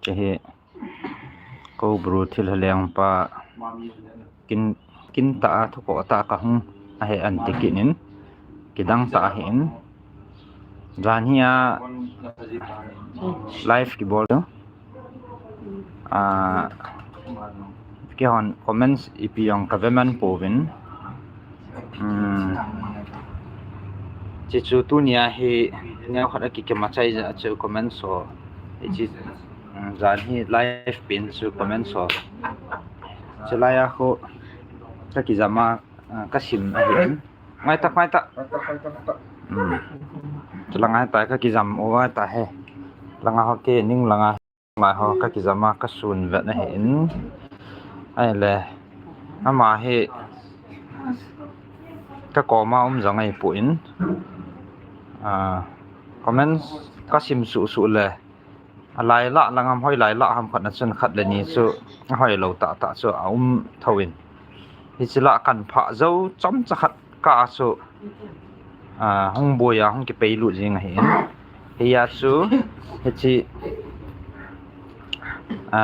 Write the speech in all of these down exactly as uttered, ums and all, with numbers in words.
Hi Koubru thil haleng pa kin, kin ta a thuko ta ka hung a he an ti kit in kidang ta a hi in jan hi a live kibol tu a kihon comments ipi jong ka ve man pouvin. Chichu tunia hi neo khat a kikem a chai ja chu comment so. Hichi jan hi live pin chu comment so. Chulai a khu ka kijam a ka sim a hi. Ngai ta, ngai ta. Chulanga ta ka kijam u ngai ta he. Langa ho ke ning langa. Ama ho ka kijam a ka sun vet na hi in. Ai le. Ama hi ka koma um jong ai pu in. A comments ka sim su su le. A lai la langam hoi lai la ham khat na chun khat le ni chu hoi lo ta ta chu a um tho in. Hichi la kan pha jo chom cha khat ka a chu a hung boi a hung kipei lut jing a hi in. Hi a chu hichi a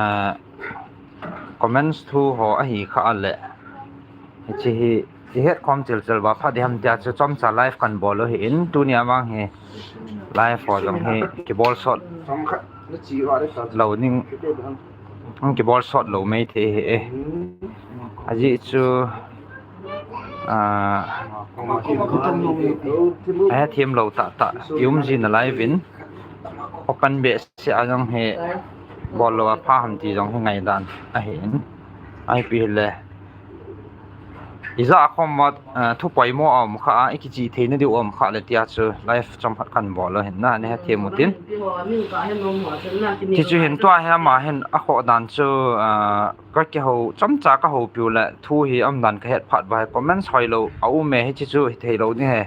comments thu ho a hi kha a le. Hichi hi i het khom chil chil ba pha di ham tia chu chom cha live kan bol u hi in tunia mang hi live ho jong hi kibol sot lo ning. Hung kibol sot lo mai thei hi e. Aji chu a he thiam lo ta ta i um jin a live in open be se a jong hi bol lo a pha ham ti jong hi ngai dan a hi in. Ai pi le. Ija khom mat thu poimo a um kha a i kichi thei na diu um kha le tia chu live chom khat kan bol lo hin na ne ha thiam u tin. Ti chu hin tua hi ama hin a kho dan chu ka kiho chom cha ka ho piu le thu hi um dan ka het phat ba comments hoi lo a um e hichi chu hi thei lo ni he.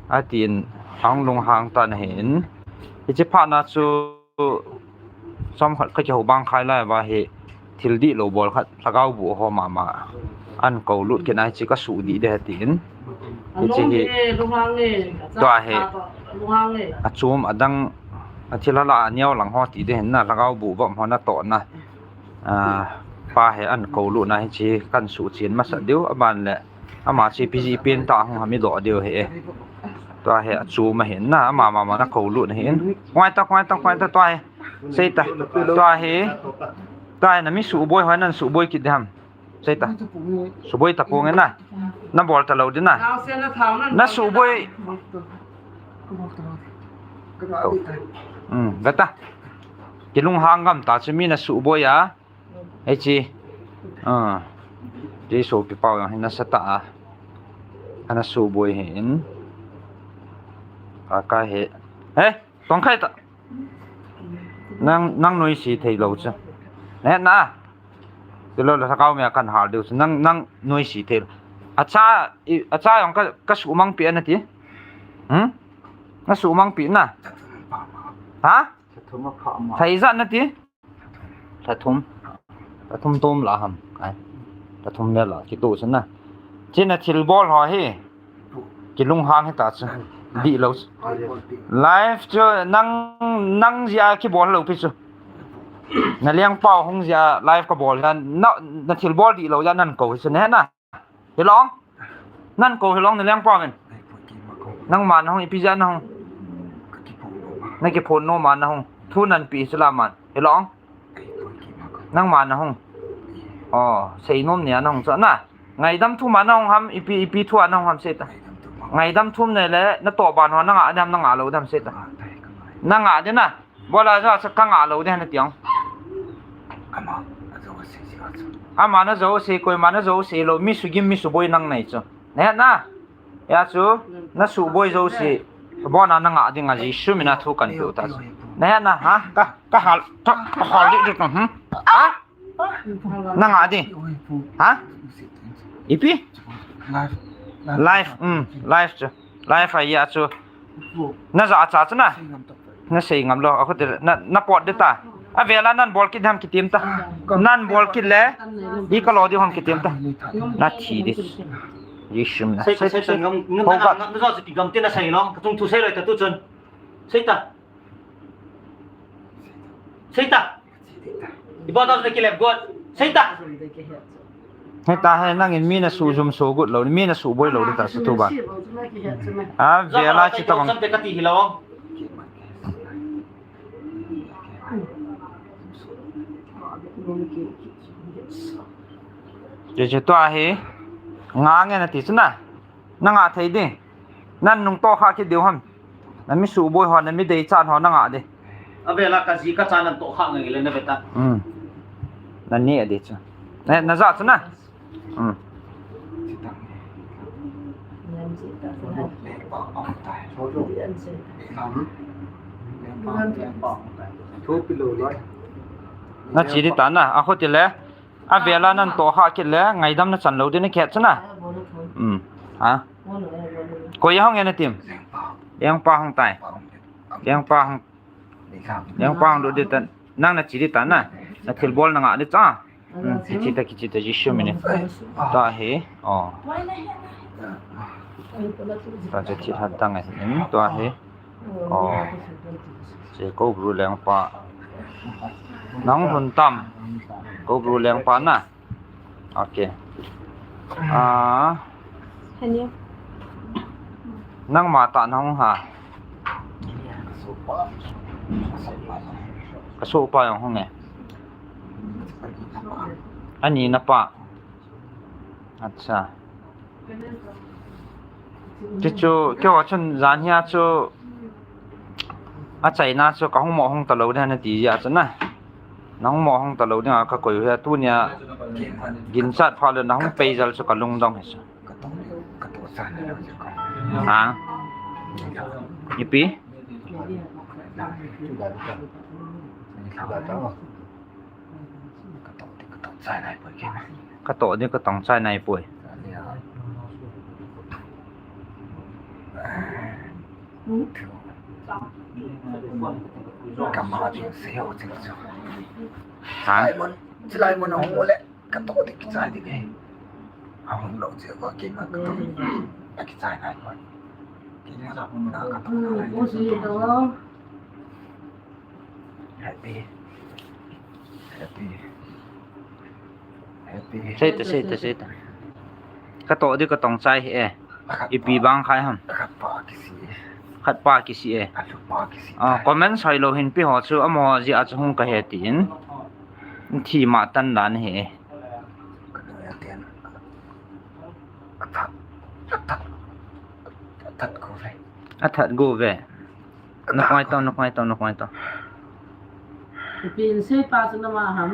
A tin hang lung hang ta na hi in. Hichi phat na chu Chom khat ka kiho bang khai lai va hi thil dih lo bol khat lhagao bu ho mama an ko lut kit nai chi ka su dih de ti in. Hichi hi tua hi a chum a dang a thil hala a niau lang ho ti de hin na lhagao bu vam ho na to na. A pa hi an ko lut na hichi kan su chin masa diu a ban le. Ama chi P G pen ta hung hami do diu he. Tua he a chu ma he na ama mama na ko lu na he. Ngai ta, ngai ta, ngai ta tua he. Sei ta. Tua he. Tua he na mi su boi hoi nan su boi kit ham. Sei ta. Su boi ta pung na. Na bol ta lo di na. Na su boi. Hmm, ga ta. Kilung hang gam ta chu mi na su boi a. Hei chi. A. Chi sopi pau jong hi nasa ta a. Ana su boi hi in. Ka ka he. He, tong khai ta. Nang, nang noi si thei lo chu. Ne na. Ti lo la thakau me kan hal deu chu. Nang, nang noi si thei lo. Acha, acha jong ka, ka su mang pi ana ti. Hmm? Na su mang pi na. Ha? Thei za na ti. Lha thum. Lha thum tom la ham. Ai. Lha thum le la kitu chu na. China thil bol ho hi. Kilung hang hi ta chu. Dih lo. Live chu nang, nang jia kibol lo pi chu. Na liang pau hung jia live ka bol na, na thil bol dih lo ja nan ko chu ne na. Hilong. Nan ko hilong na liang pau men. Nang man hung ipi ja na hung. Na kiphun no man na hung. Thu nan pi chu la man. Hilong. Nang man na hung. O, sei nom nia na hung chu na. Ngaidam thum a na hung ham, ipi, ipi thu a na hung ham sei ta. Ngaidam thum ne le, na to ban ho na nga dam, na nga lo dam sei ta. Na nga de na. Bola ja sa ka nga lo de na tiang. Ama na jo se, koima na jo se lo, mi su gim, mi su boi nang nei chu. Ne na. Ya chu, na su boi jo se. Bona na nga ding a Jesu mina thu kan pe u ta chu. Ne na ha, ka, ka hal, ka, ka hal di di tu, hmm? Ha? Na nga di. Ha? Ipi? Live, um, live chu. Live a ya chu. Na ja cha chu na. Na sei ngam lo, a khuti na, na pot de ta. A vela nan bol kit ham kitim ta. Nan bol kit le. Di ka lo di ham kitim ta. Na thi di. Jesu mina. Sei, sei, sei, ngam, ngam, ho ka. Ngam, ngam, na jo chu kigam te na sei lo. Ka chung thu sei lo ta tu chun. Sei ta. Sei ta. Ibo ta na kilep got. Sei ta. Hei ta he, nangin mi na su jum su got lou, mi na su boi lou di ta su tu ba. A, ve la chi ta bang. Cham te ka ti hi lou. Che che tua hi. Nga nge na ti chu na. Na nga thei di. Nan nung to kha ki diu ham. Na mi su boi ho, na mi dei chan ho na nga di. A ve la ka ji ka chan nan to kha nge le na ve ta. Hmm. Na ni a di chu. Na, na ja chu na. Hmm. Na chi di ta na, a kho ti le. A ve la nan to kha ki le, ngaidam na chan lou di na khe chu na. Hmm. Ha? Koi a hung e na tim? Lengpa hung tai. Lengpa hung. Lengpa hung du di ta. Nang na chi di ta na. Na thil bol na nga di cha. Hmm, kichi ta, kichi ta, Jisu minin. Tua hi. Oh. Ta che thil hat dang a hin. Tua hi. Oh. Che ko bru lengpa. Nang hun tam. Ko bru lengpa na. Ok. Ah. Nangma ta na hung ha. Ka sohpa jong hung e. Ani na pa. Acha. Ti chu, keiho chun jan hia chu, a China chu ka hung mo hung ta lou ding na ti jeh a chu na. Na hung mo hung ta lou ding a ka koi u hi a, tunia ginchat pha le na hung pei jal chu ka lungdong hi chu. Ha? Ipi? Ka toh ding ka tong chai nai poi. Ha? Chilai mun, chilai mun a hung le. Ka toh ding kichai ding e. A hung lou che ko keima ka toh. A kichai nai poi. Keima na ka toh nai. Happy. Happy. Happy. Sei ta, sei ta, sei ta. Ka toh di ka tong chai hi e. Ipi bang khai ham. Khat pa kisi e. Khat pa kisi e. Alu pa kisi. Ah, comment sai lou hin pi ho chu amaho jeh a chu hung ka he tin. Thi ma tan dan hi e. Ka noi a ten. A that. A that. A that go ve. A that go ve. Nok ngai tau, nok ngai tau, nok ngai tau. Ipi in seipa chu nama ham?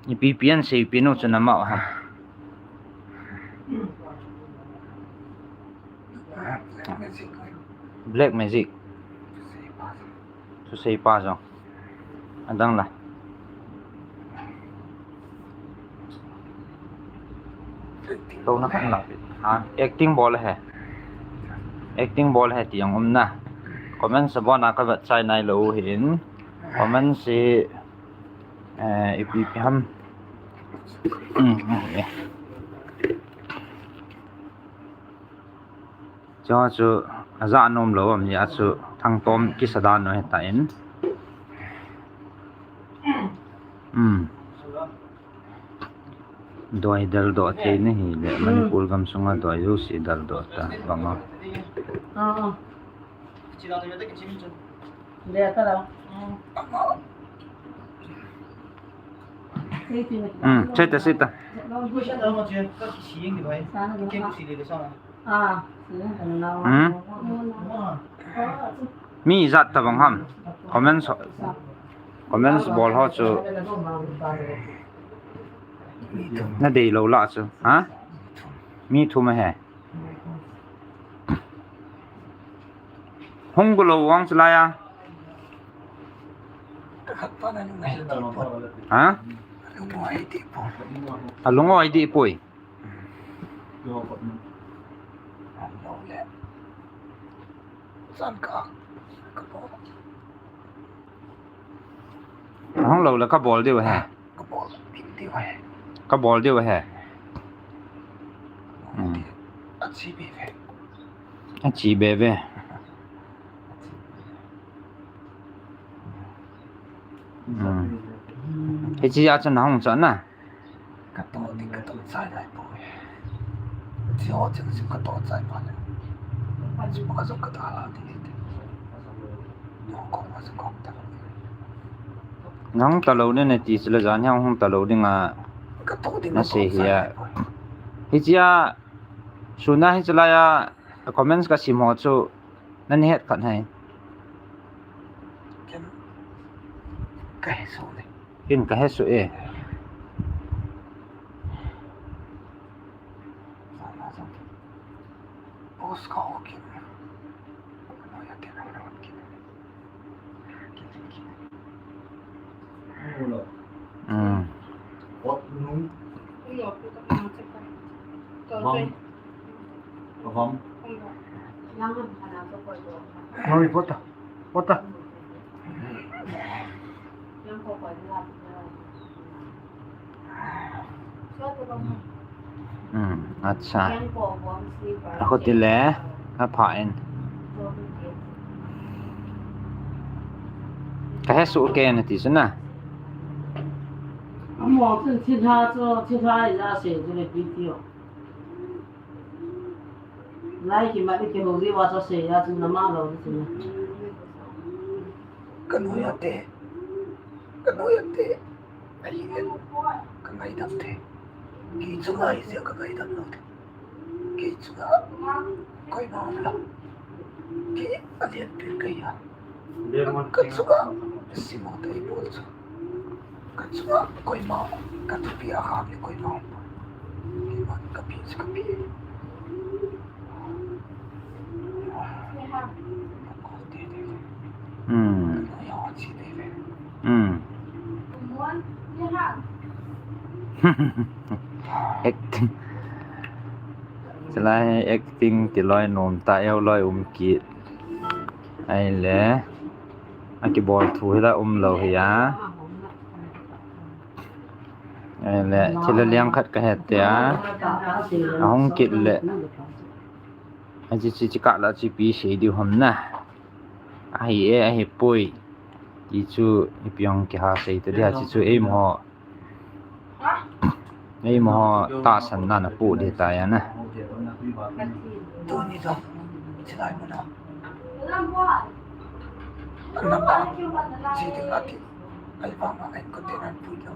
Ipi pi in seipi nu chu nama ham? Black magic. Thuseipa jong. Adang la. Tou na kan la. Ha, acting bol he. Acting bol he ti jong um na. Comment sa bon a ka vet chai nai lou hin. Comment si, eh, ipi ipi ham. Hmm, hmm, eh. Chu chu, ajah nom lou, am, jeh chu, thangtom kisa dan u hita in. Um. Doi daldoh thei na hile, Manipur gam sunga doi jouse daldoh ta, bang a. Ah, ah. Le ka la. Hmm, sei ta, sei ta. Hmm? Mi ijat tabang ham. Comments, comments bol ho chu. Na deilou lah chu. Ha? Mi thum ahi. Hung go lou vang chu lai a. Ha? Alung oi deh poi. Hung lou le ka bol diu ahi. Ka bol diu ahi. Hmm. A chi be ve. A chi be ve. Hmm. Hiche a chu nahung chu na. Ka to ding ka to chai lai poi. Chi ho chang chu ka to chai pha le. Chu ma ka to ta la ding. Nahung talou ding nati chu le jan hi hung talou ding a. Ka to ding na ka to sei chai hi a. Lai poi. Hiche a, suna hiche lai a, comments ka sim ho chu, nani het khat hai. Ken ka he su le. Ken ka he su e. Post ka o kin. Ka no ya te na kin. Kin, kin, kin. Hmm. Mami, pota, pota. Hmm, acha. Ako tile, apa en. Ka he su ke na ti su na. Amo chun thilha chu, thilha ila se chu le pi ti o. Lai ki ma ki ho ri wa chu se ya chu na ma lo ti na. Ka nu ya te. Ka nu ya te. Ai en. Ka ngaidam te. Kei chu ngai se ka ngaidam lo te. Kei chunga koima um lou. Kei a lian pen kei a. Ka chunga simo tei bol chu. Ka chunga koima um. Ka thupi a kham le koima um. Kei man ka pi chu ka pi. Hmm. Hmm. Acting. Chulai acting ti loi nom ta, eu loi um kit. Ahile, akibol thu hi la um lou hi a. Ahile, thil aliang khat ka he tia. Ahung kit le. Achi chi chi ka la chi pi sei diu ham na. Ahi e, ahi poi. Ti chu ipi ong kiha sei ta dia, chi chu eimo. Eimo tahsan na na pu di ta ya na. Tuni jong, chilai muna. Ana pa, chi ding ati. Ai pa ma ai ko te nan pui lo.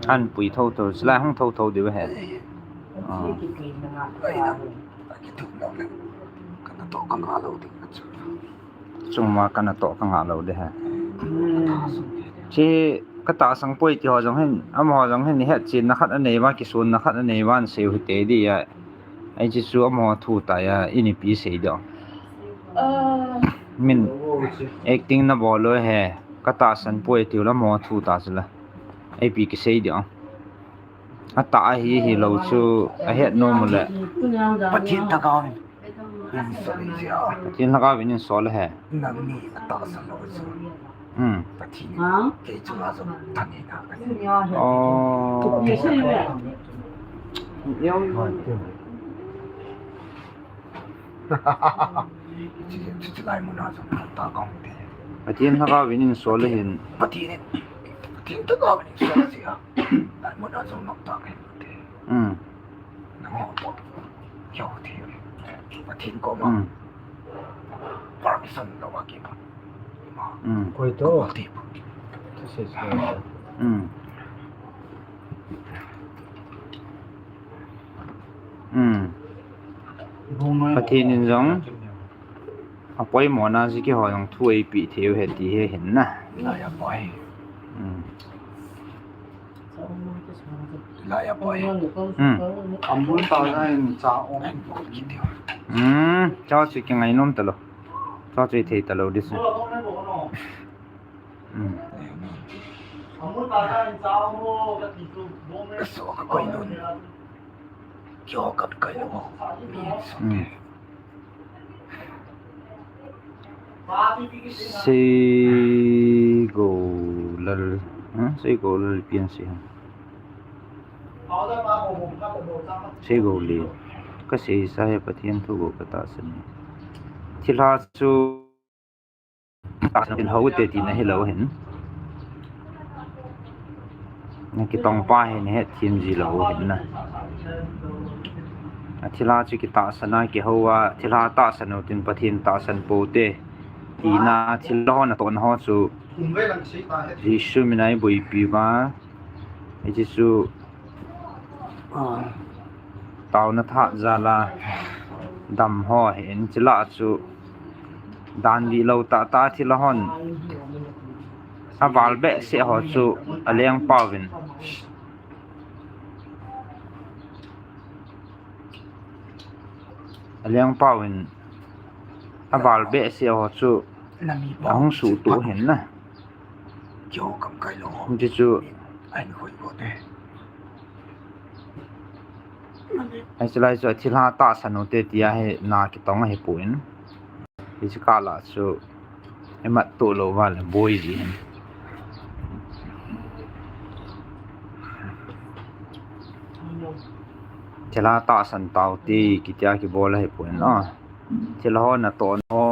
An pui thotho, chulai hung thotho diu he. Ah. Chuma kana toh ka ngah lou ding he. Chi ka tahsan poi ti ho jong hin, amaho jong hin, het chinna khat anei uva, kisonna khat anei uva, an sei u hite di a. Ai chi chu amaho thu ta ya, ini pi sei diu. Min acting na bol lou he, ka tahsan poi tiu la amaho thu ta chu la. Ai pi kisei diu. Atah ahi hilou chu ahet nom u le. Pathen thagau in. Pathen thagau in in sol he. Nangni atahsan lou chu. Hmm. Pathen in kei chunga jong thaneina. Oh. Pathen in. Chi, chi, chilai muna jong ta kong te. Pathen thagau in in sol le hin. Pathen in, Pathen thagau in in sol le sia. Lai muna jong nok ta kong te. Hmm. Nangho to. Yo te. Pathen koma. Hmm. Permission lou a kipa. Hmm. Koi to. Koi te. This is, uh, hmm. Hmm. Pathen in jong apoimo na ji keiho jong thu eipeh thei u he ti he hin na. Lai a poi. Hmm. Lai a poi. Hmm. Amul ta ja in cha ong. Hmm. Cha chu kingai nom talou. Cha chu thei talou di chu. Hmm. Ka so ka koi lun. Kio ka koi lun. Hmm. Seigolal, hmm? Seigolal pian si. Seigolal. kasei sa hi Pathen thu bou katahsan e. Thilha chu tahsan hou te tina hilou hin. Nakitong pa hin hetthem ji lou hin na. Athilha chu kitahsan a kihou a, thilha tahsan u tin Pathen tahsan pou te tina, thilha ho natohna ho chu Jesu mina iboipi uva. Hiche chu taona thah jal a dam ho ahin, chule chu dan dihlou tahtah thilha hon aval behseh ho chu alengpa uvin, alengpa uvin aval behseh ho chu ahung suhtuh hin na. Hiche chu hiche lai chu athilha tahsan u te tia hi na kitong ahipoi. Hiche kah lah chu imattoh lou uva le boi ji hin. Thilha tahsan tau ti kitia kibol ahipoi a. Thilha ho natohna ho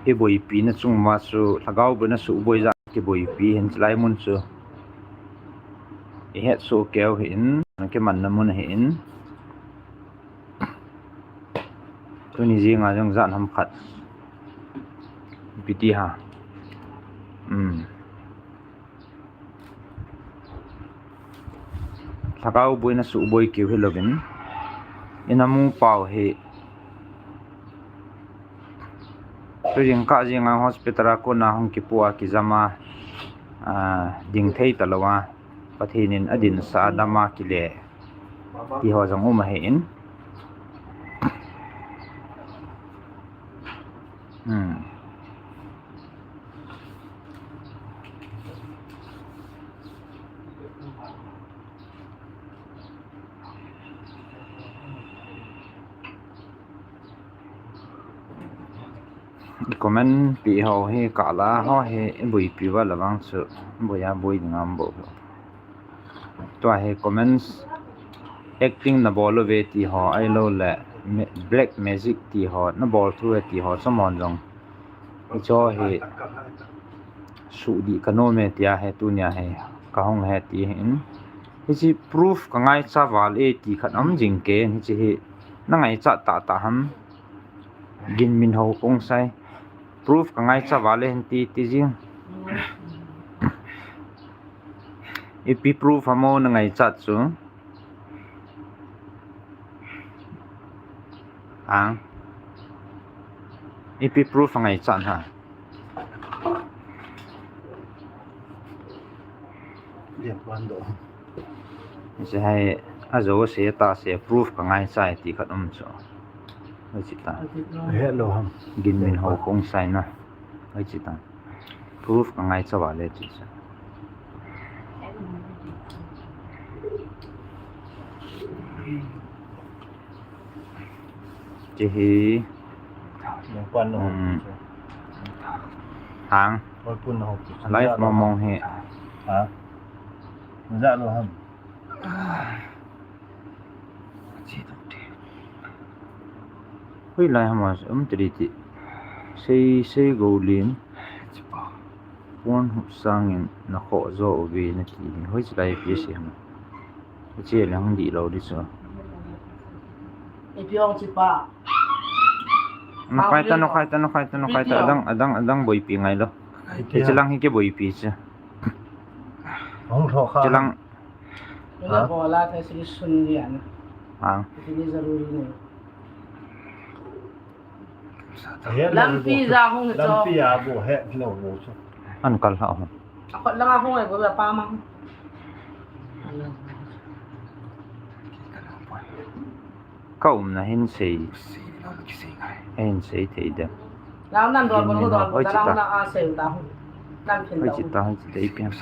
iboipina chung uva chu lhagao boina suhboi jal a kiboipi hin, chulai mun chu ihetsoh keu hin, kimanna mun ahin. Tuni jenga jong jan ham khat ipi ti ham. Lhagao boina suhboi keu hilouvin, ina mu pau hi tu jingkah jenga hospital a kona hung kipu a kijam a, ding thei talou a, Pathen in adinsah a dam a kile ti ho jong um ahin. Comment peh ho hi kah lah a ho hi iboipi uva le vang chu boi a boi ding a um bou. Tua hi comments, acting nabol uve ti ho ahilouleh black magic ti ho nabol thu uve ti ho chu amahon jong hiche hi suhdih kanom e tia hi tunia hi kahung he ti hin. Hiche proof kangaicha val e ti khat um jing kei, hiche hi nangaichat tahtah ham? Ginminhou Khongsai. Proof kangaicha val e hin ti, ti jing. Ipi proof ham o nangaichat chu? Ipi proof angaichat ham? Hiche hi ajou asei tah se, proof kangaicha e ti khat um chu. Hiche ta. Ginminhou Khongsai na. Hiche ta. Proof kangaicha val e ti chu. Hiche hi. Live mong mong hi. Hoilai ham a um tadi ti. Sei, sei Goulin. Pornhub sangin nakhoh jo uve nati hi. Hoiche lai pi ase ham? Hiche lang dihlou di chu. Nakhai ta, nakhai ta, nakhai ta, nakhai ta. Adang, adang, adang boipi ngailou. Hiche lang hi kiboipi chu. Hiche lang. Lampi ja hung chu. An kal lha hung. Akhut langa hung e, bol pa mang. Ka umna hin sei. Hin sei thei dem. Hoiche ta. Hoiche ta, hoiche ta, ipi ham.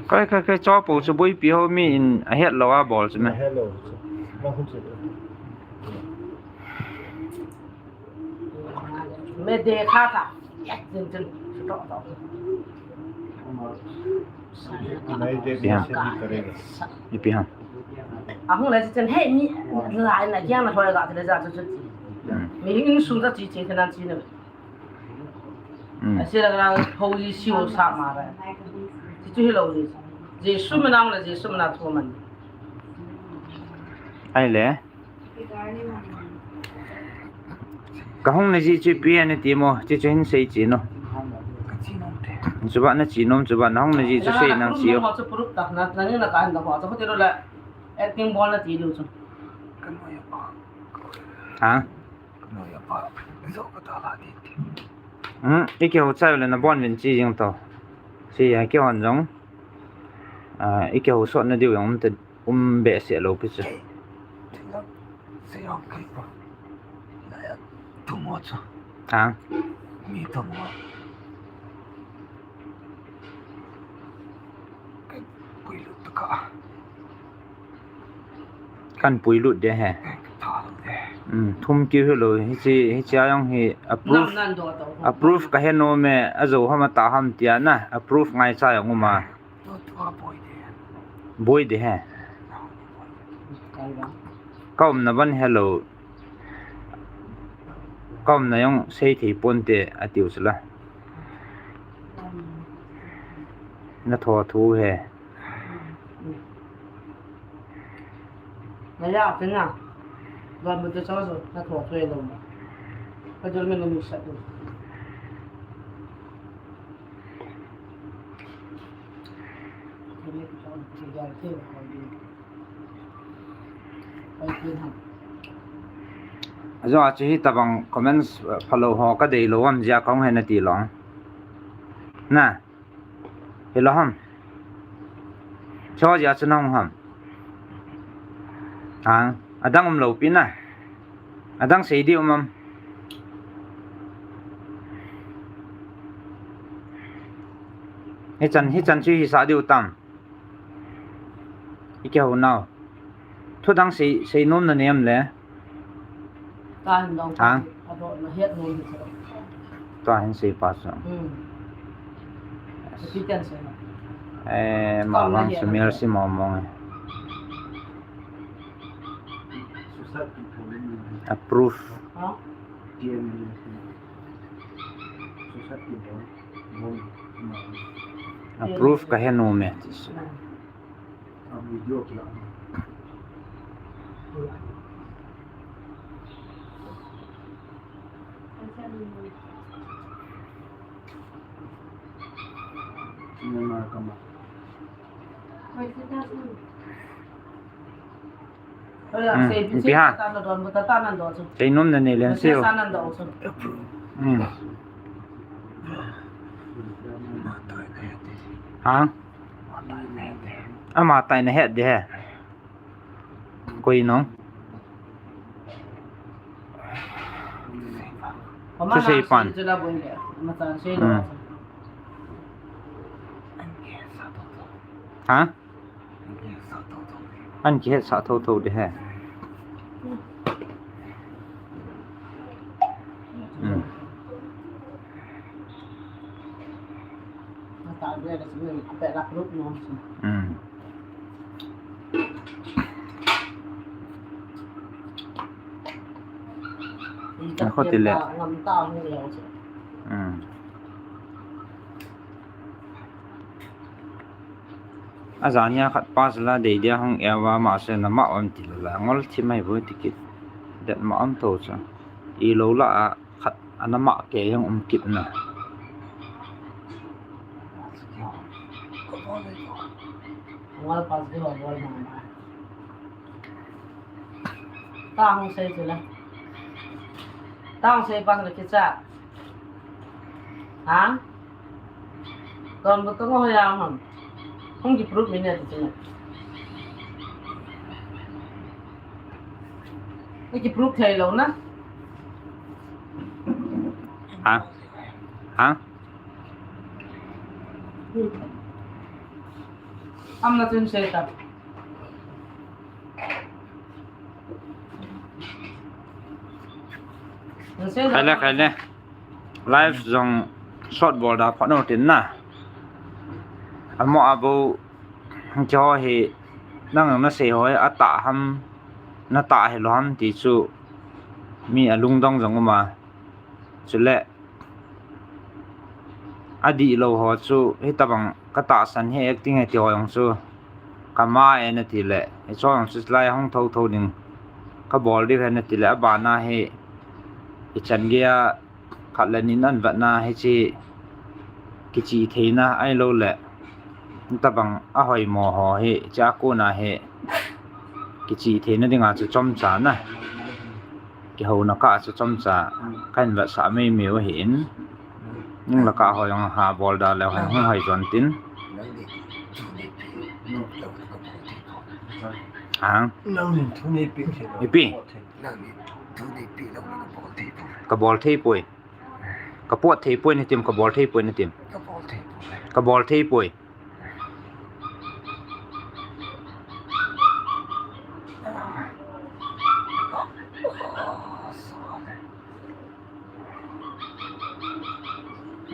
Kai, kai, kai, cho pou chu boipi ho mi in ahetlou a bol chu me. Ahetlou chu. Ma hun chu. मैं देखा था, एक दिन, दिन, सुतो, तो। नहीं देखने से भी करेगा। Ipi ham? Ahung le chen, hey, mi, la, na, kiang na, hoi, ga, le, ja, chu, chu. Hmm. Mi, in, su, da, chi, chi, na, chi, na. Hmm. Asi la, la, ho, yi, si, o, sa, ma, ra. Chi, chu, hi, lo, ji. Jesu, ma, na, la, Jesu, ma, na, thu, man. Ai le. Ka hung na ji chu ipi ana ti mo, ti chu hin sei chi no. Chuba na chi nom, chuba na hung na ji chu sei nang chi o. Chu proof ta, na, na ni na ka han da ho, chu ti lo la. Acting bol na ti lo chu. Ha? Hmm, i kihou chai le na bon vin chi jing to. Si ya kihon jong. Ah, i kihou sot na diu jong um te. Um behseh lou pi chu. Ha? Kan puilut de he. Hmm, thum kiu hilou, hichi, hichi a jong hi a proof, a proof ka he nom e, a jou ham a tah ham tia na, a proof ngaicha jong um a. Boi de he. Ka umna ban helou. Ka umna jong sei thei ponte atiu chu la. Na tho thu he. Na ya, tina. Ba mu te sa so, na tho thu he lo. Ka jol me no mi sa tu. Ajong a chu hitabang comments, uh, phalou ho ka deilou ham jia kahung he nati long. Na. Hilou ham. Chu jia chu nahung ham. Ang, adang umlou pi na. Adang sei di um am. Hichan, hichan chu hisa diu tam. I kihou nau. Thu dang sei, sei nom na nem le. Ka hin dong. Hang. A do na het nom hi chu. Ka hin sei pa chu. Hmm. Yes. Ipi ten sei na. Eh, ma bang chu mel si mo mo nge. Approve. Ha? Approve ka he nom e. Hmm, ipi ha? Sei nom na nei leng seo. Hmm. Ha? Ama tai na het de he. Koi nong. Thusei pan. Hmm. Ha? An kihetsah thotho de he. Hmm. Hmm. An khoti le. Hmm. Ajania khat pa chu la dei dia hung e uva, ama chu na mah um ti la, ngol thim ahi bou ti kit. Det mah um tho chu. I lo la a khat ana mah kei jong um kit na. Ngol pa chu bol na. Ta hung sei chu la. Ta hung sei pa chu la kicha. Ha? Donbuk ka ngo ya ham. Hung ki proof mi ne ti chu na. Ki proof thei lou na. Ha? Ha? Am na chun sei ta. Khai le, khai le. Live jong short bol da phat no tin na. Amo abo, kiho hi, nang na sei ho hi, atah ham, na tah hi lo ham ti chu, mi alungdong jong uma. Chule, adih lo ho chu, hitabang ka tahsan hi acting hi ti ho jong chu, ka ma e na ti le, hicho jong chu lai hung tho tho ding, ka bol diu he na ti le, abana hi, ichan gei a, khat le ni nan vetna hiche kichih theina ahilou le, tabang ahoimo ho hi, hiche a kona hi kichih theina dinga chu chomcha na. Kihouna kah chu chomcha kahin vetsah mai mai u ahin. Nung laka ho jong ha bol da le hung hoi jon tin. Ang. Ipi. Ka bol thei poi. Ka pot thei poi na tim, ka bol thei poi na tim. Ka bol thei poi.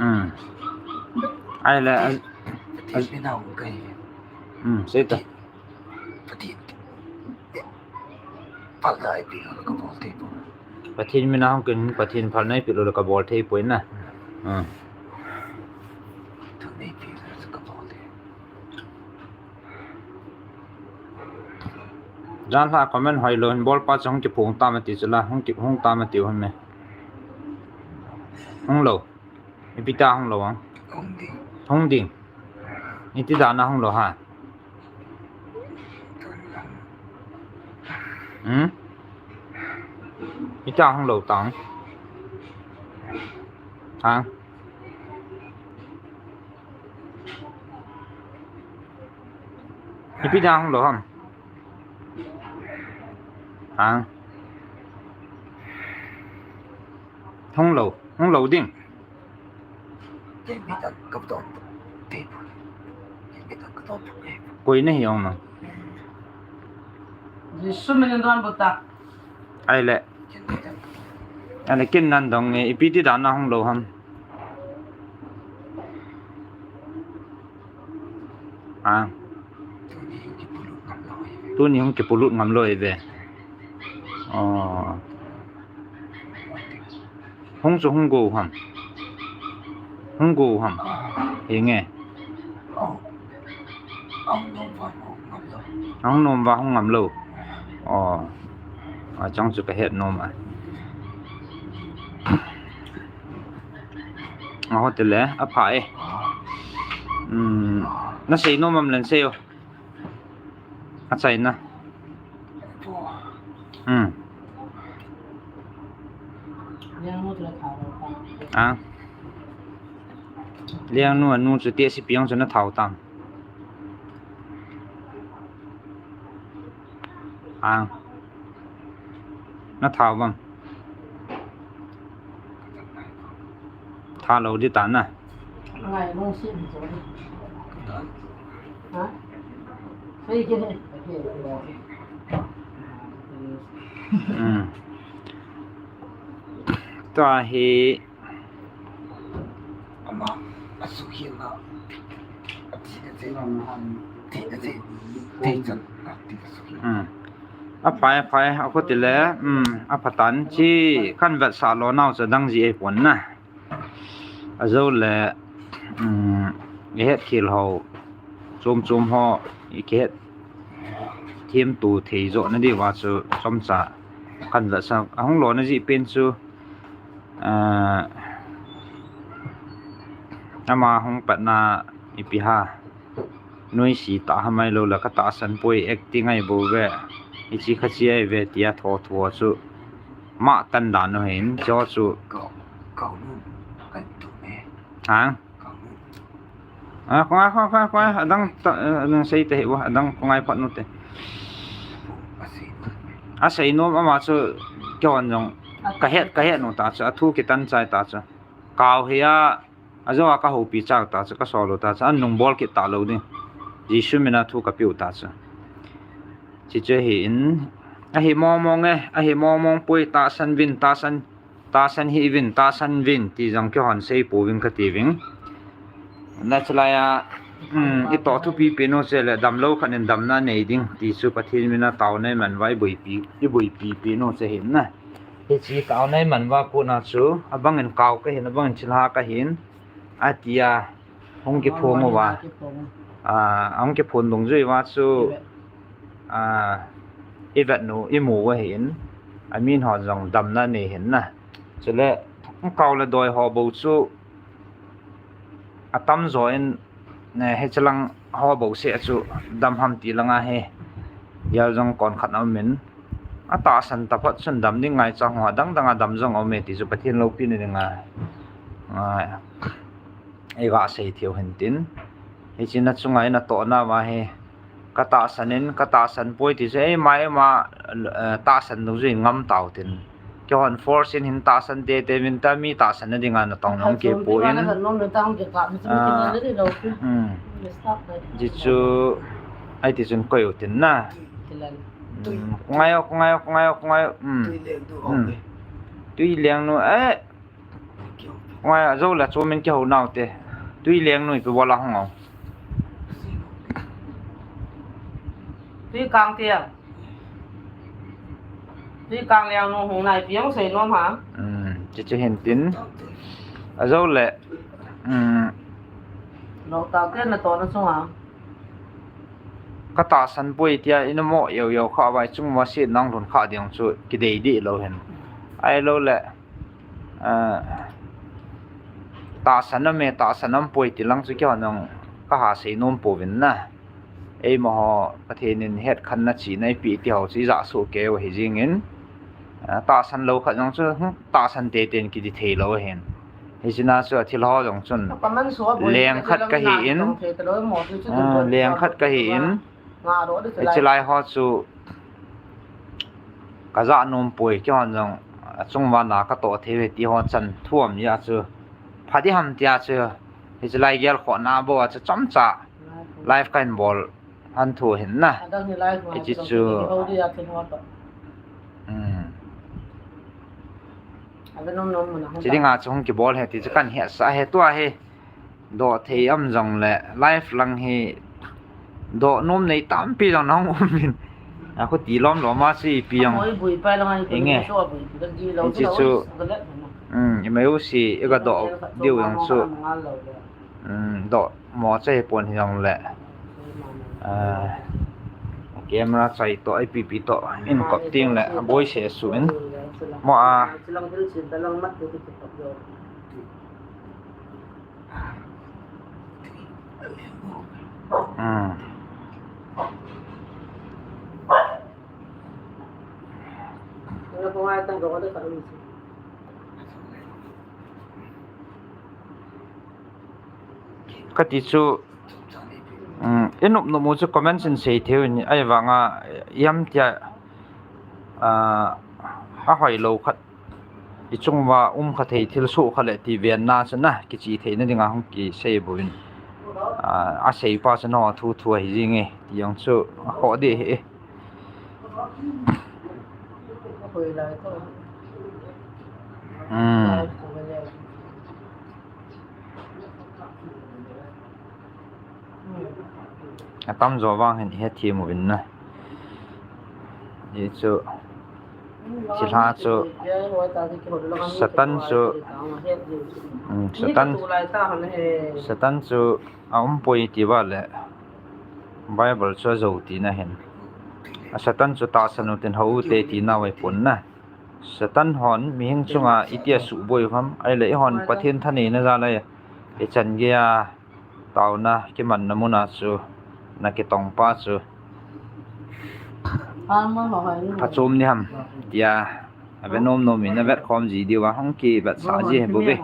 Um. Ai le, ai, ai, um, sei ta. Pathen mina hung kin, Pathen phalna eipeh lou le ka bol thei poi na. Hmm. Janhi a comment hoilou hin bol pa chu hung kiphong tam ati chu la, hung ki, hung tam ati u ham e. Hung lou. Ipi ti a hung lou ham? Hung ding. Hung ding. Iti dan a hung lou ham? Hmm? Iti a hung lou tam? Ha? Ipi dan a hung lou ham? Ha? Hung lou, hung lou ding. Koi nahi ong nang. Jesu min in don buta. Ai le. Ai le kin nan dong e, ipi ti dan a hung lou ham. A. Tuni hung kipolut ngam lou e ve. O. Hung chu hung go ham. Hung go ham. Hinge. Hung nom va hung ngam lou. O. A chang chu ka het nom a. A ho tile, apha e. Um, na sei nom am len sei o. Achaina. Hmm. A. Liangnu anu chu teh si piang chu na thau tam. A. Na thau bang. Tha lou di ta na. Hmm. Tua hi. Ama, asukhel na. Ati na te. Ti na te. Ti chan. Ati asukhel. Hmm. Aphai, aphai, akho tile, um, apha tan chi, kan vetsah lou nau chu dang ji ei pon na. Ajou le, um, i het khel ho, chom chom ho, i kihet them to thei jo na diu va chu chomcha kan vetsah, ahung lou na ji pen chu, ah, ama hung patna ipi ha. Nuisi ta hamai lou la ka tahsan poi acting ai bou ve. Ichi kha chi ai ve tia tho tho chu. Ma tan dan u hin cho chu. Kau, kau nu kan tu me. Ha? Kau nu. A, kong a, kong a, kong a, kong a, adang ta, eh, adang sei te hi wa, adang kong ai phat nu te. Asei nu. Asei nu ama chu keu an jong. Ka het, ka het nu ta chu, athu kitan chai ta chu. Kau hi a, Ajou a ka houpi chau ta chu, ka sol u ta chu, an nung bol kit ta lou ding. Jesu min a thu ka pe u ta chu. Chi chu hi in, ahi mong mong e, ahi mong mong poi tahsan vin, tahsan Tahsan hih uvin, tahsan uvin ti jong keihon sei pouvin kati uvin. Nachulai a, um, itoh thupi pen u chule damlou khat in damna nei ding ti chu Pathen min a taona iman uva iboipi, iboipi pen u chu ahin na. Hiche taona iman uva kona chu, abang in kao kahin, abang in thilha kahin, atia. Hung kiphong uva. Ah, hung kiphong dungjui uva chu, ah, ivet u, imu u ahin, amin ho jong damna nei ahin na. Chule, kao le doi ho bou chu, atamjo in, eh, hichelang ho bou seh chu, dam ham ti langa hi. Jal jong konkhat aumin. Atahsan taphot chun dam ding ngaicha ho, adang dang a dam jong aume ti chu Pathen loupina dinga. Ah, Eiga sei theiu hintin. Hiche na chunga ina tohna uva hi. Katahsan in, katahsan poi ti chu, eima, eima, eh, tahsan dungjui ngam tau tin. Keihon force in hin tahsan teitei uvin tia mi tahsan na dinga natong nahung kipon. Ah, um. Hichu, aiti chun koi u tin na. Um, koi ngai o, koi ngai o, koi ngai o, koi ngai o. Um. Tui leng nu, eh. Ngai, ajou le chu min kihou nau te. Tui leng nu ipi bol a hung o. Tui kang te. Tui kang leng nu hung nai pi hung sei nom ha. Um, hichu hintin. Ajou le. Um. Lou tau te natohna chunga. Katahsan poi tia ina mo yau yau kha uva ichung uva se nang lhun kha ding chu kidei dih lou hin. Ahilou le. Ah, tahsan aume, tahsan aum poi ti lang chu keihon jong kaha sei nom pouvin na. Eima ho Pathen in hetkhenna chihna eipeh ti ho chu ija soh kei u ahi jingin. Ah, tahsan lou khat jong chu, hmm, tahsan teitei in kiti thei lou ahin. Hiche na chu athil ho jong chun leng khat kahin, ah, leng khat kahin. Hiche lai ho chu Kaja nom poi, keihon jong, achung uva na katoh thei uve ti ho chan thu um jeh a chu. Pha ding ham tia chu. Hiche lai gelkhohna bou a chu chomcha. Live kahin bol. Han thu hin na. Hiche chu. Hmm. Chi dinga chu hung kibol ahi ti chu kahin hetsah ahi tua hi. Doh thei um jongle, live lang hi doh nom nei tampi jong nahung um in. A khuti lom lom a chu ipi jong. Inge. Hiche chu, um, imei u si, iga doh diu jong chu. Um, doh mo chu hipon hijongle. Ah, camera chai toh, ipi pi toh, in kop ting le, aboi se su in. Mo a. Hmm. Kati chu, um, inop nop u chu comment in sei thei u in, ahivanga, iam tia, ah, ahoilou khat. Ichung uva um kha thei thil soh kha le ti venna chu na, kichih theina dinga hung kisei bouvin. Ah, asei pa chu na thu thu ahi jing e, ti jong chu akhoh deh ahi. Hmm. Atamjo vang hin ihet them uvin na. Hichu, thilha chu, Satan chu, um, Satan, Satan chu aum poi ti uva le, Bible chu ajou tina hin. A Satan chu tahsan u tin hou u te tina u ahipon na. Satan hon mihing chunga itia suboi u ham, ahile eihon Pathen thaneina jal a ichan gei a taona kimanna mun a chu na kitong pa chu phachom ni ham tia ave nom nom in avet khom ji diu a hung kivetsah ji ahi bou ve.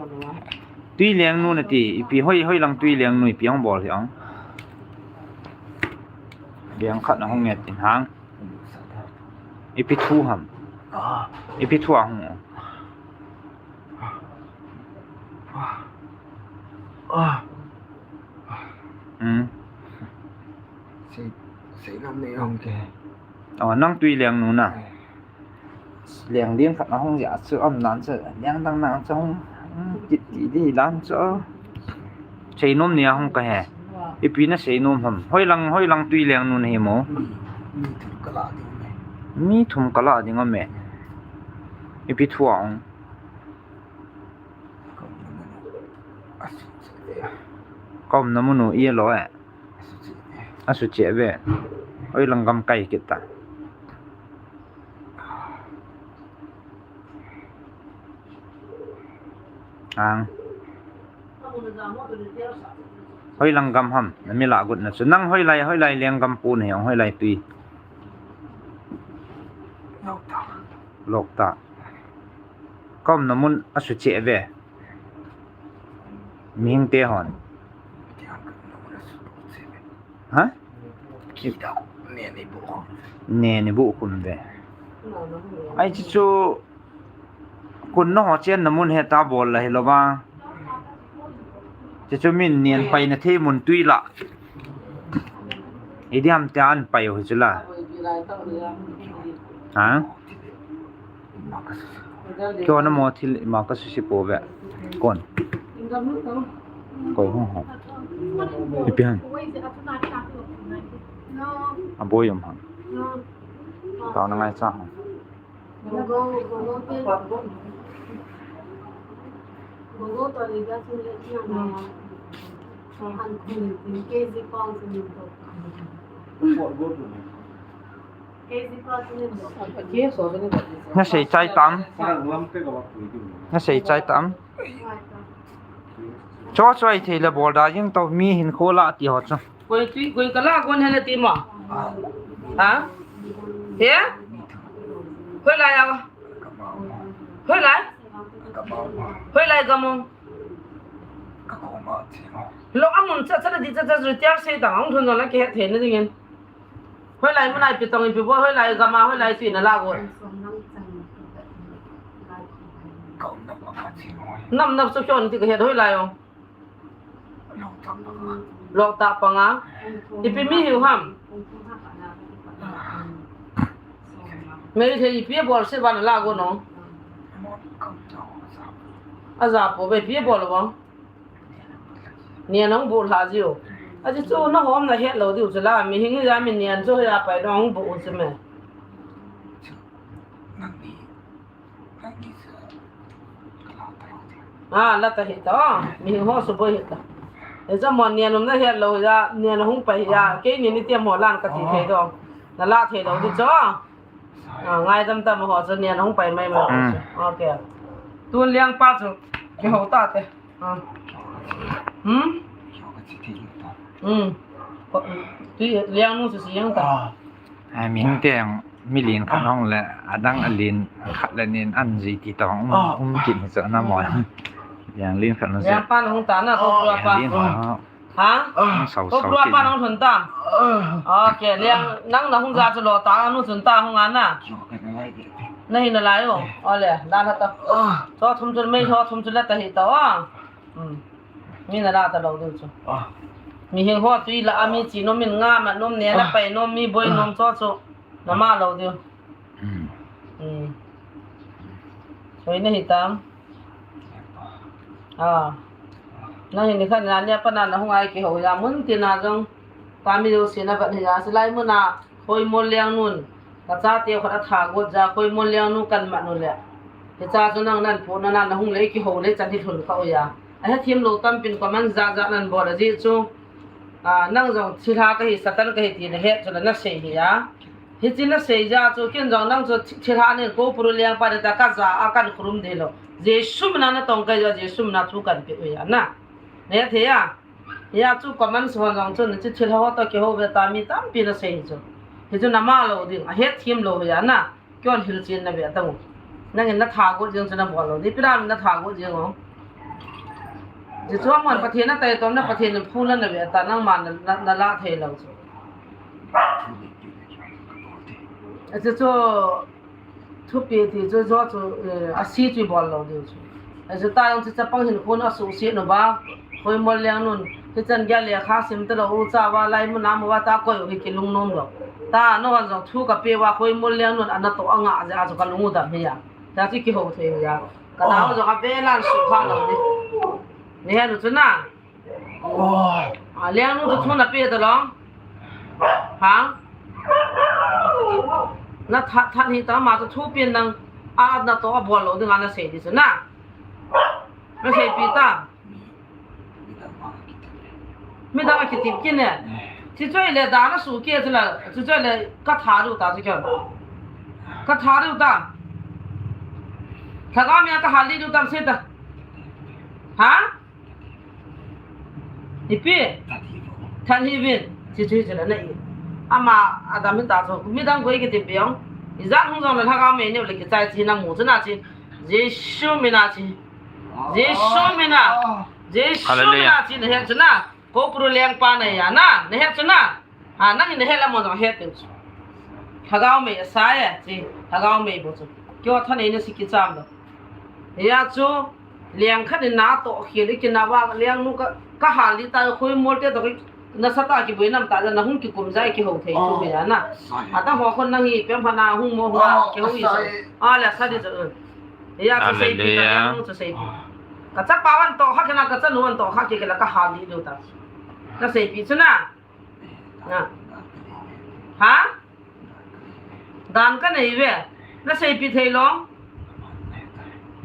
Tui leng nu nati, ipi hoi, hoi lang tui leng nu ipi hung bol hi ong. Beng khat na hung nge tin hang. Ipi thu ham. Ipi thu a hung. Hmm. Sei, sei nam nei ong ke. Oh, nang tui leng nu na. Eh. Leng din khat ahung ja chu, um nan chu, leng dang nan chu hung, um, kiti di dan chu. Seinom nia hung kahe. Ipi naseinom ham. Hoilang, hoilang tui leng nun hi mo. Mi thum kala ding me. Mi thum kala ding me. Ipi thu a hung. Ka umna mun u i lo e. Asuche ve. Hoilang gam kai kit ta. Ang. Hoilang gam ham, na mi la gut na chu. Nang hoilai, hoilai leng gam pu na hi, hoilai tui. Lok ta. Ka umna mun asuche ve. Mihing te hon. Ha? Neni bu khum ve. Ai chu chu kun no ho chen na mun he ta bol la hi lo ba. Chu chu min nen pai na thei mun tui la. Idiam te an pai ho chu la. Ha? Kyo na mo thil ma ka susi po ve. Kon. Koi hung hung. Ipi han. Aboi um han. Tao na ngai cha han. Nasei chai tam. Nasei chai tam. Cho choi thei le bol da jing to mi hin kho la ti ho chu. Koi tui, koi kala kon hena ti mo. Ha? He? Hoilai a. Hoilai. Hoilai gam o. Lo amun cha cha di cha cha retire sei ta hung thun la ke thei na dingin. Hoilai mun ai pi tong in pi bo, hoilai gam a, hoilai tui na la go. Nam nam so kyon ti ka het hoilai o. Lok ta panga. Ipi mi hiu ham. Mei thei ipi bol se ba na la go no. Aja po ve ipi bol bo. Nia nong bu lha jiu. Aji chu na hom na het lo diu chu la, mi hing hi ja mi nian chu ya pai dong bu u chu me. A, la ta hi ta. Mi hing ho su bo hi ta. E ja mo nian um na het lo ja, nian hung pai ja. Ke ni ni tiam ho lan ka ti thei dong. Na la thei lo diu chu. A, ngai dam tam ho chu nian hung pai mai mai. Okay. Tun liang pa chu. Ki ho ta te. Hmm? Hmm. Tui liang nu su siang ta. Ai, min te ang mi lin khat hong le, adang a lin khat le nin an ji ti tong, um, um kin hi chu na mo. Liang lin khat nu. Liang pa hong ta na, ko pa. Liang lin ho. Ha? Sau, ko sau pa kin. Hong sun ta. Okay, liang nang na hong ja chu lo ta, nu sun ta hong ana. Na hi na lai o. Ole, la la ta. Cho thum chu mei, cho thum chu la ta hi ta o. Hmm. Mi na la ta lo diu chu. Mi hing ho tui la a mi chi nom in nga ma nom ne na pai nom mi boi nom cho chu. Na ma lo diu. Hmm. Soi na hi tam. A. Na hi ni khan na nia pa na na hung ai ki ho ya mun ti na jong. Pa mi lo si na ba ni ya si lai mun a. Khoimol Liangnun, ka chate khat a tha got ja, Khoimol Liangnu kan mat nu le. Hicha chu nang nan pu na nan hung le kiho le chan hi lhun kha u ya. A hethem lo tampin comment ja ja nan bol a ji chu. A, nang jong thilha ka hi, Satan ka hi ti na het chu la na sei hi ya. Hichi na sei ja chu ken jong nang chu thi-, thilha nen ko puru liang pa de ta ka ja a kan khrum de lo. Jesu mina na tong ka ja, Jesu mina thu kan pe u ya na. Ne the ya. Hia chu comment hon jong chun, chu thil ho to kiho ve ta mi tampi na sei chu. Hi chu na ma lo ding, a hethem lo hi a na. Kyon hilchen na ve ta u. Nangin na tha got jing chu na bol lo. Ni pira na tha got jing o. Ji chu amon Pathen na tai tom na Pathen in phu na na ve ta nangma na, na, na la thei lo chu. A chu chu Thupi ti chu jo chu, eh, a si chu bol lo diu chu. A chu ta jong chu chapang hin khun a su si nu ba. Khoimol Liangnun, hichan gei lekha sim ta lo u cha va lai mun a mu va ta koi u hi kilung nom lo. Ta, nahon jong thu kapeh uva, Khoimol Lengnun ana toh anga jeh a chu kalung u dam hi a. Ta chu kihou thei hi a. Ka nao jong avel a sukha lou di. Nahet u chu na. A, Lengnu chu thu napeh ta lou. Ha? Na that, that hi ta ma chu thu pen nang a natoh abol lou dinga nasei di chu na. Naseipi ta. Midang akitep kit ne. Chuche le dan asuh kit chu la, chuche le katha diu ta chu kei. Katha diu ta. Lhagao mei a kahal lih diu tam sei ta. Ha? Ipi? That hih uvin. Chuche chu la na i. Ama adam hi ta chu. Midang koi kiti piong. Ijat hung jong le Lhagao mei neo le kichai chu namu chu na chu. Jesu mina chu. Jesu mina. Jesu mina chu nahet chu na. Ko puru lengpa na ya na. Nahet chu na. Ha, nang in nahet le mo jong het ding chu. Lhagao mei asa e, chu. Lhagao mei bou chu. Keiho thanei nasi kicham lou. Hia chu, leng khat in natoh khel i kinah uva, Lengnu ka, kahal lih ta, Khoimol te toh, nasatah a kiboi nam ta, nahung kikum jeh a kihou thei chu mei a na. Ata ho khon nang hi, pem pha na hung mo hung a, kihou i sa. A le sa di chu. Hia chu seipi ta, Lengnu chu seipi. Ka chapa van toh kha kei na, ka chanu van toh kha kei kei la kahal lih diu ta. Naseipi chu na. Na. Ha? Dan kanei ve. Naseipi thei lou.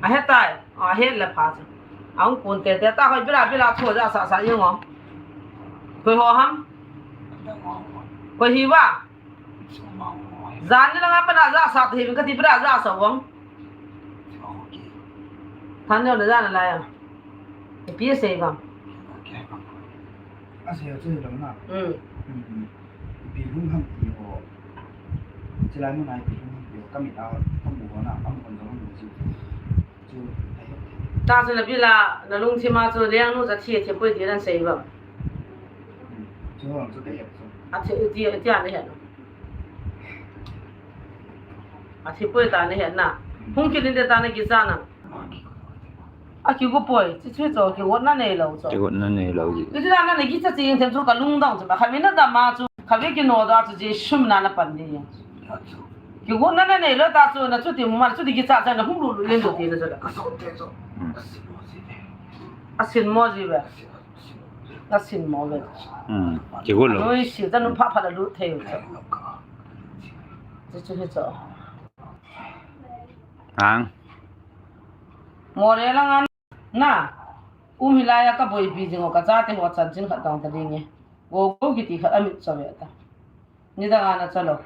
Ahetai. Ahet le pha chu. Ahung kun tete ta hoi bila bila tho ja sa sa jeng o. Koi ho ham? Koi hi uva? Jan ni langa pana ja sa thei kati bila ja sa vang. Than neo na ja na lai a. Ipi asei vang. Asei chu hilou na. Hmm. Hmm. Ipi lung ham ti ho. Chulai mun a ipi lung ham ti ho. Kamit a kamu ho na, kamu ho jong kamu chu. Chu, ahi. Ta chu nabila, nalungthim a chu Lengnu chu athi, athi poi ti nasei vang. Hmm. Chu ho chu kahet chu. Athi, ti, ti a nahet. Athi poi ta nahet na. Hmm. Hung kilin te ta nakicha na. Akigo poi, chuche chu kigotna neilou chu. Kigotna neilou ji. Kiti na na kicha ching them chu kalung dong chu ba. Khatvei nadam a chu, khatvei kinodoh a chu Jesu mina napan ding. Kigotna naneilou ta chu, na chuti mu ma chuti kicha cha nahung lut lut leng chu ti na chu. Hmm. Asin mo ji ve. Asin mo ve. Hmm. Kigot lou. Noi si ta nu pha pha la lut thei chu. Chu chu hi chu. Ang. Moreh langa na, um hilai a kaboipi jing u kachate ho chanchin khat dong ta ding e. Go go kiti khat amit cho ve ta. Nidang a nacha lou.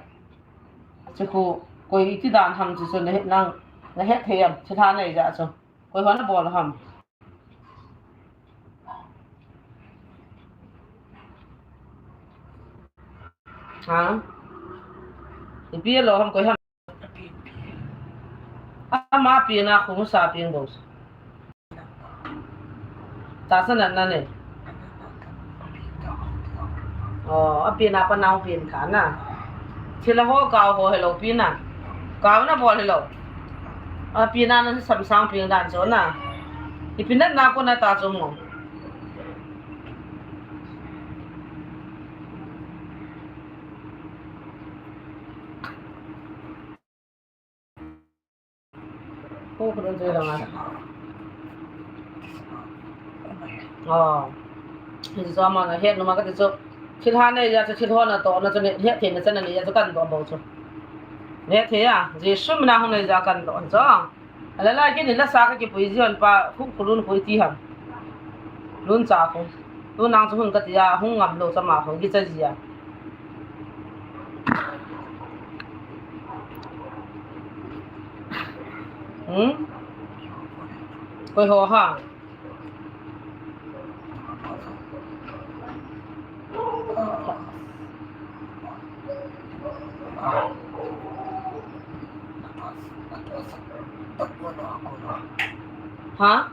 Chu khu, koi iti dan ham chu chu nahet nang, nahet thei am, thilha nei jeh chu. Koi ho nabol ham. Ha? Ipi lou ham koi ham. Ama pen a khu musa pen bou. Tahsa natna nei. Oh, apen a panao pen kha na. Thilha ho kao ho helou pen a. Kao nabol helou. Apen a nasamsang pen dan chu na. Ipi natna kona ta chu mo. Ko khun jui langa. Oh. Hichu ama nahet nom a kati chu. Thilha nei jeh chu thil ho natoh na chu nahet thei na chan nei jeh chu kanatoh bou chu. Nahet thei a, Jesu mina hung nei jeh a kanatoh chu. Alalai kei ni lasa kakipui ji hon pa khu khulun khu iti ham. Lun cha khu. Tunang chu hun kati a, hung ngam lou cha ma khu kicha ji a. Hmm? Koi ho ha? Ha?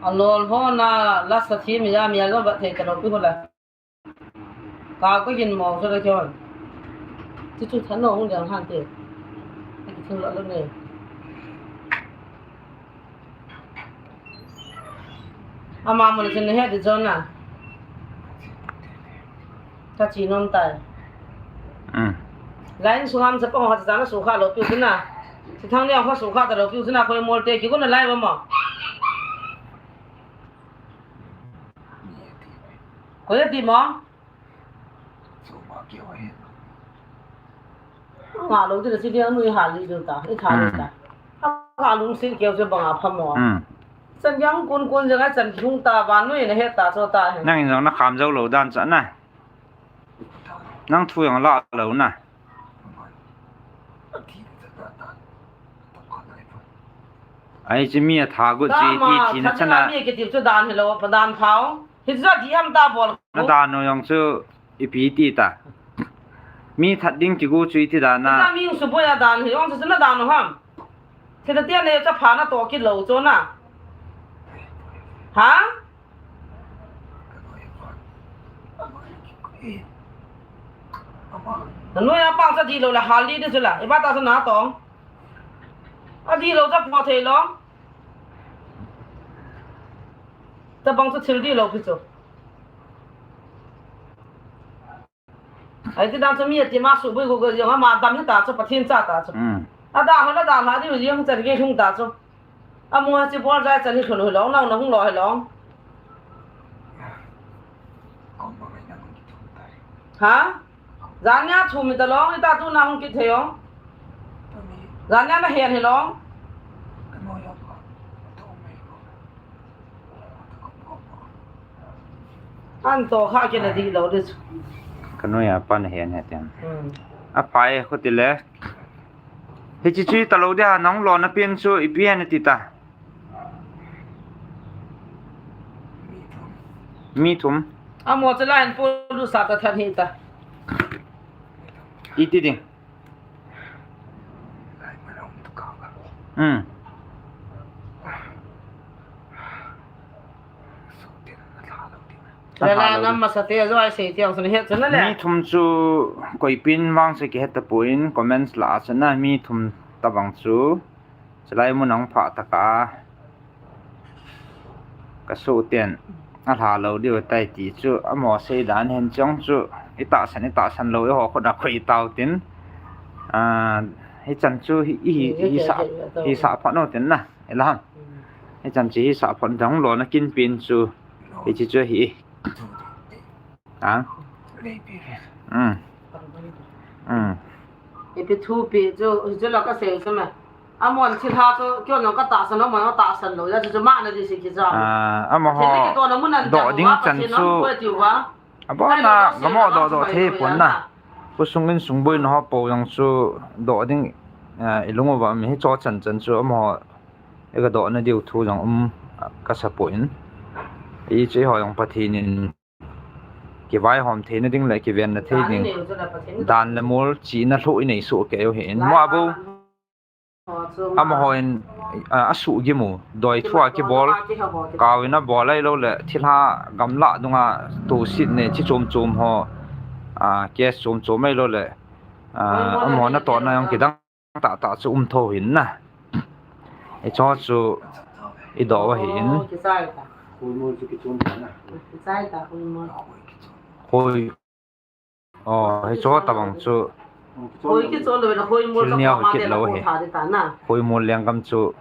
Alol ho na lasa thi mi ja mi alol ba thei ta lou pi ho la. Ka ko yin mo so la kyon. Chu chu than lo hung jang han te. Aki thing lo lo ne. Ama mo le chen he de jon na. Ka chi nom tai. Hmm. Line sungam sa pang ho cha na sukha lou piu chu na. Chi thang ni ho sukha ta lou piu chu na, khoi mol te ki ko na lai ba mo. Khoi ti mo. Nga lou ti na chi dia nui ha li do ta, i tha li ta. Hmm. A ka lung sin keu chu bang a pha mo. Hmm. Chan yang kun kun jang a chan hung ta ba nui na he ta cho ta he. Nang in jong na kham jou lou dan cha na. Nang thu jong la lou na. Ai, chi mi a tha gu chi ti ti na chana. Mi ki ti chu dan hi lou, pa dan phao. Hi chu di ham ta bol. Na dan no jong chu ipi ti ta. Mi that ding ti gu chu iti dan na. Na mi su boi a dan hi jong chu na dan no ham. Thi da ti ne cha pha na to ki lou chu na. Ha? Nui a pang sa di lou la hal li di chu la. I ba ta sa na tong. A di lou cha pho thei lou. Ta bang chu thil di lou ki chu. Ai ti dan chu mi a ti ma su bui gu gu jong ama dam hi ta chu Pathen cha ta chu. Hmm. A da ho na da la di jong chan ge hung ta chu. A mu ha chi bol jai chan hi thun hu long, nang na hung lo hi long. Ha? Jan nia thu mi ta long, i ta tu na hung ki thei ong. Jan nia na hen hi long. An to kha ke na di lou di chu. Ka nui a pan hen he tian. Hmm. A phai khu ti le. Hichi chu ta lou dia nong lo na pin chu ipi hen ti ta. Mi thum. A mo chu la hen po lu sa ta than hi ta. Iti ding. Hmm. Lala nam masa te jo ai sei tiang sun het sun le. Mi thum chu koi pin vang se ki het ta puin comments la a chana mi thum ta bang chu. Chulai mun ang pha ta ka. Ka su ten. A hla lo diu tai ti chu. A mo sei dan hen chong chu. I ta san, i ta san lo, i ho khu da khu i tau tin. A, hi chan chu hi, hi, hi, hi sa, hi sa pha no tin na. Ila ham. Hi chan chi hi sa phon dang lo na kin pin chu. Hi chi chu hi. Ha? Hmm. Hmm. Ipi thu pi chu, hi chu la ka sei chu ma. Amon thil ha chu, kyo nong ka tahsan lo, mon tahsan lo, ya chu chu ma na di si ki cha. Ah, amaho. Thil ki to na mun an do ding chan chu. Abona gamo do do thei pon na. Khosung in sung boina ho po jong chu do ding, ah, i lung uva mi hi cho chan chan chu amaho. I ka do na diu thu jong um ka sa poi. I che ho jong Pathen in kivaihom theina ding le kivenna thei ding. Dan le mol chihna lhuh i nei soh kei u hi in. Mo a bo. Amaho in, a, a suhgim u, doi thu a kibol, kau in a bol ahilou le, thilha gamla dunga tosit ne, chi chom chom ho, a, case chom chom ahilou le, a, amaho natohna jong kidang tah tah chu um tho hin na. Hicho chu i do u ahi in. Khoi. Oh, hicho tabang chu. Khoi kichol lou na, khoi mol thil niau hi kit lou hi. Khoi mol lenggam chu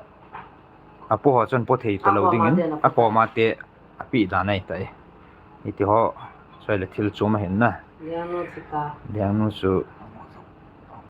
apo ho chun po thei talou ding in, apo ma te api dan ahi tai. Hiti ho, chule thil chom ahin na. Lengnu chu.